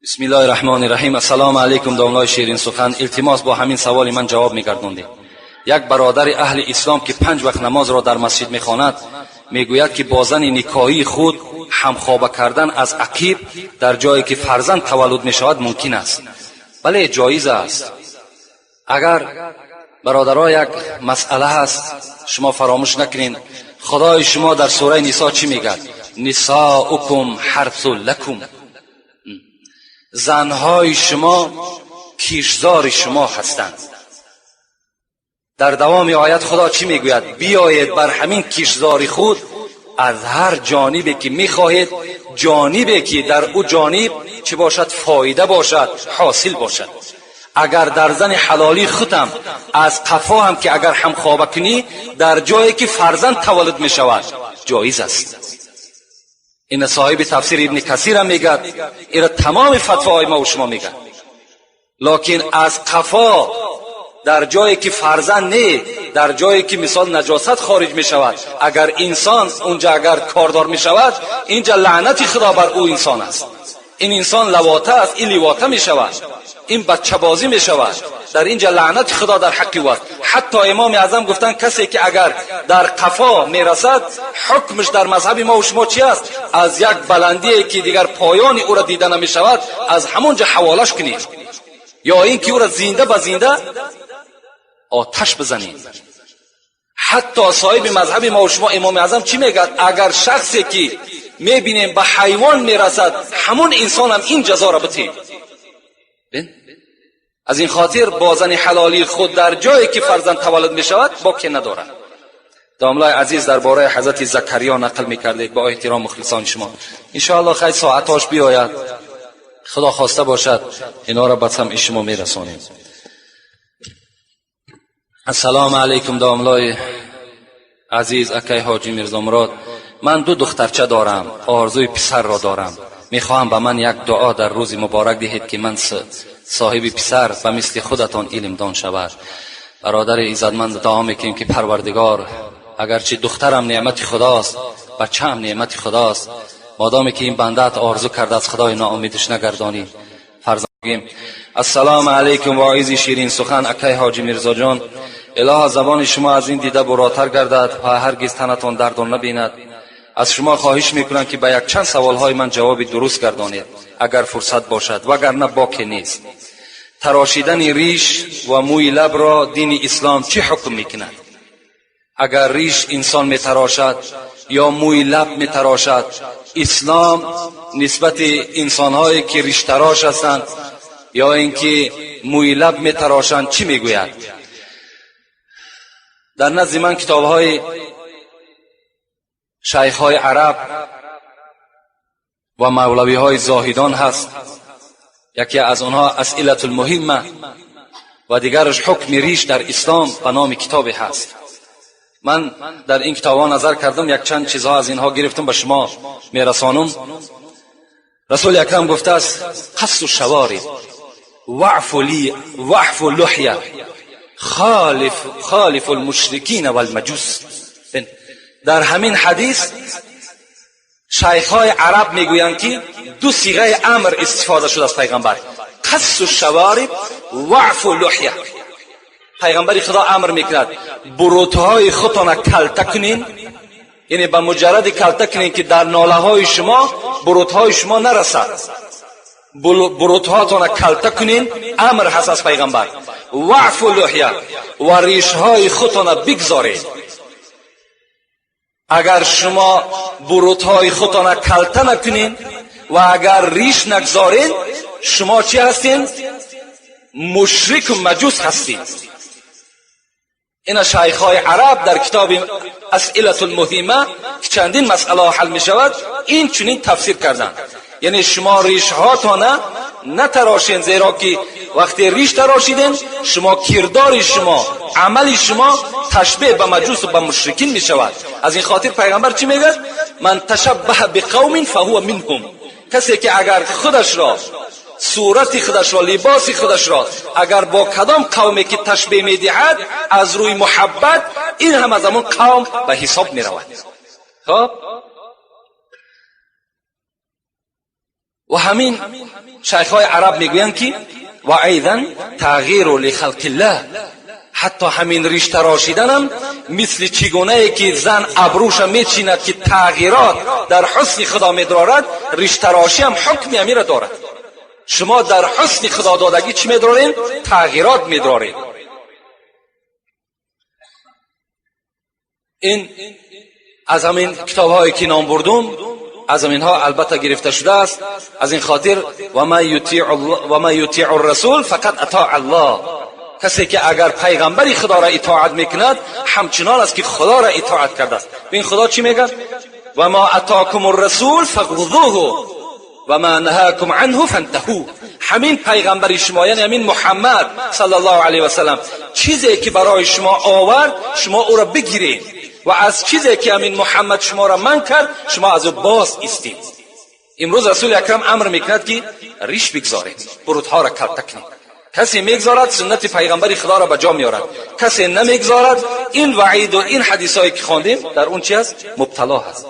Бисмиллоҳи раҳмони раҳим. Ассалому алайкум, домлои ширин сухан. Илтимос, бо ҳамин саволи ман ҷавоб мегардондед. Як бародари аҳли ислом, ки 5 вақт намозро дар масҷид мехонад, мегӯяд, ки бо зани никоҳии худ ҳамхоба кардан аз ақиб дар ҷое ки фарзанд таваллуд мешавад, мумкин аст? Бале, ҷоиз аст. Агар бародаро, як масъала ҳаст, шумо фаромӯш накунед. Худои шумо дар сураи Нисо чӣ мегӯяд? Нисоукум ҳарсу лакум, занҳои шумо кишзори шумо ҳастанд. Дар давоми оят Худо чӣ мегӯяд? Биёед бар ҳамин кишзори худ аз ҳар ҷонибе ки мехоҳед, ҷонибе ки дар ӯ ҷониб чӣ бошад? Фоида бошад, ҳосил бошад. Агар дар зани ҳалолии худам аз қафо ҳам ки агар ҳамхоба кунӣ, дар ҷое ки фарзанд таваллуд мешавад, ҷоиз аст. Ин соҳиби тафсири Ибни Касирам мегӯяд, ира тамоми фатвоҳои ма шумо мегӯяд. Локин аз қафо дар ҷое ки фарзанд не, дар ҷое ки мисол наҷосат хориҷ мешавад, агар инсон унҷа агар кордор мешавад, инҷа лаънати Худо бар ӯ инсон аст. Ин инсон лавота аст, ин ливота мешавад, ин бачабозӣ мешавад. Дар инҷа лаънати Худо дар ҳаққи ӯ аст. Ҳатто Имоми Аъзам гуфтанд, касе ки агар дар қафо мерасад, ҳукмаш дар мазҳаби мо шумо чи аст? Аз як баландие ки дигар поёни ӯро дида намешавад, аз ҳамон ҷо ҳаволаш кунед ё ин ки ӯро зинда ба зинда оташ бизанед. Ҳатто соҳиби мазҳаби мо шумо, Имоми Аъзам, чӣ мегӯяд? Агар шахсе ки мебинем ба ҳайвон мерасад, ҳамон инсонам ин ҷазоро битед. Аз ин хотир бо зани ҳалолии худ дар ҷое ки фарзанд таваллуд мешавад, боке надорад. Домлаи азиз, дар бораи ҳазрати Закариё нақл мекардед. Бо эҳтиром, мухлисони шумо. Иншоалло, хай, соатош биёяд, Худо хоста бошад, инҳоро ба самъи шумо мерасонем. Ассалому алайкум, домлои азиз, акай ҳоҷи Мирзомурод. Ман ду духтарча дорам, орзуи писарро дорам. Мехоҳам ба ман як дуо дар рӯзи муборак диҳед, ки ман соҳиби писар ба мисли худатон илмдон шавад. Бародари иззатманд, дуо мекунем, ки Парвардигор, агарчи духтарам неъмати Худост, бачаам неъмати Худост, модоме ки ин бандаат орзу кардааст, Худои ноумедиш нагардонӣ. Фарзандгим. Ассалому алайкум, воизи ширин сухан, акай ҳоҷи Мирзоҷон. Илоҳо, забони шумо аз ин дида буротар гардад ва ҳаргиз танатон дардон набинад. Аз шумо хоҳиш мекунам, ки ба якчанд саволҳои ман ҷавоби дуруст гардонед, агар фурсат бошад, вагарна боке нест. Тарошидани риш ва мӯи лабро дини ислом чӣ ҳукм мекунад? Агар риш инсон метарошад ё мӯи лаб метарошад, ислом нисбати инсонҳое ки риштарош ҳастанд ё ин ки мӯи лаб метарошанд, чӣ мегӯяд? Дар назди ман китобҳои шайхҳои араб ва мавлавиҳои зоҳидон ҳаст. Яке аз онҳо Асилату лмуҳимма ва дигараш Ҳукми риш дар ислом ба номи китобе ҳаст. Ман дар ин китобҳо назар кардам, якчанд чизҳо аз инҳо гирифтам, ба шумо мерасонам. Расули акрам гуфтааст: қассу шавориб ваъфу ли ваъфу луҳя холифу лмушрикина валмаҷус. Дар ҳамин ҳадис шайхҳои араб мегӯянд, ки ду сиғаи амр истифода шуд аз пайғамбар: қассу шавориб, ваъфу луҳя. Пайғамбари Худо амр мекунад: бурутҳои худтона калта кунин, яъне ба муҷарради калта кунин, ки дар нолаҳои шумо бурутҳои шумо нарасад. Бурутҳоатона калта кунин, амр ҳаст аз пайғамбар. Ваъфу луҳя, ва ришҳои худтона бигзоред. Агар шумо бурутҳои худтона калта накунин ва агар риш нагзоред, шумо чӣ ҳастед? Мушрику маҷус ҳастед. Ина шайхҳои араб дар китоби Асилату лмуҳима, ки чандин масъалаҳо ҳал мешавад, ин чунин тафсир карданд: яъне шумо ришҳоатона натарошен, зеро ки вақте риш тарошидем, шумо кирдори шумо, амали шумо ташбеҳ ба маҷусу ба мушрикин мешавад. Аз ин хотир пайғамбар чӣ мегӯяд? Ман ташаббаҳа биқавмин фаҳува минҳум. Касе ки агар худашро, сурати худашро, либоси худашро агар бо кадом қавме ки ташбеҳ медиҳад аз рӯи муҳаббат, ин ҳам аз ҳамон қавм ба ҳисоб меравад. Хоб. Ва ҳамин шайхҳои араб мегӯянд, ки ва айдан тағйиру лихалқиллаҳ, ҳатто ҳамин риш тарошиданам мисли чӣ гунае ки зан абрӯша мечинад, ки тағйирот дар ҳусни худо медорад, риштарошӣ ҳам ҳукми ҳамира дорад. Шумо дар ҳусни худододагӣ чӣ медоред? Тағйирот медоред. Ин аз ҳамин китобҳое ки ном бурдум, аз ҳаминҳо албатта гирифта шудааст. Аз ин хотир ва ман ютиъ расул фақат атоъ аллоҳ. Касе ки агар пайғамбари худоро итоат мекунад, ҳамчунон аст ки худоро итоат кардааст. Бин, худо чӣ мегӯяд? Ва ма атокум расул фахузуҳу ва ма наҳакум анҳу фантаҳу. Ҳамин пайғамбари шумо, яъне ҳамин Муҳаммад саллаллоҳу алайҳи васаллам, чизе ки барои шумо овард, шумо ӯро бигиред, ва аз чизе ки ҳамин Муҳаммад шуморо манъ кард, шумо аз ӯ боз истед. Имрӯз Расули Акрам амр мекунад, ки риш бигзоред, бурудҳоро калта кунед. Касе мегзорад, суннати пайғамбари худоро ба ҷо меорад, касе намегзорад, ин ваиду ин ҳадисҳое ки хондем, дар он чи аст? Мубтало ҳаст.